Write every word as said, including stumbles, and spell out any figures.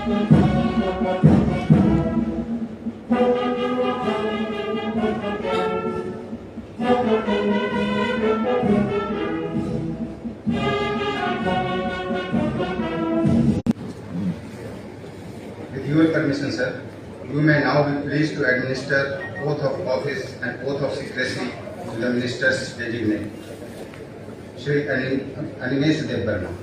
With your permission, sir, you may now be pleased to administer oath of office and oath of secrecy to the ministers designate. Shri Ani-, Animesh Debbarma.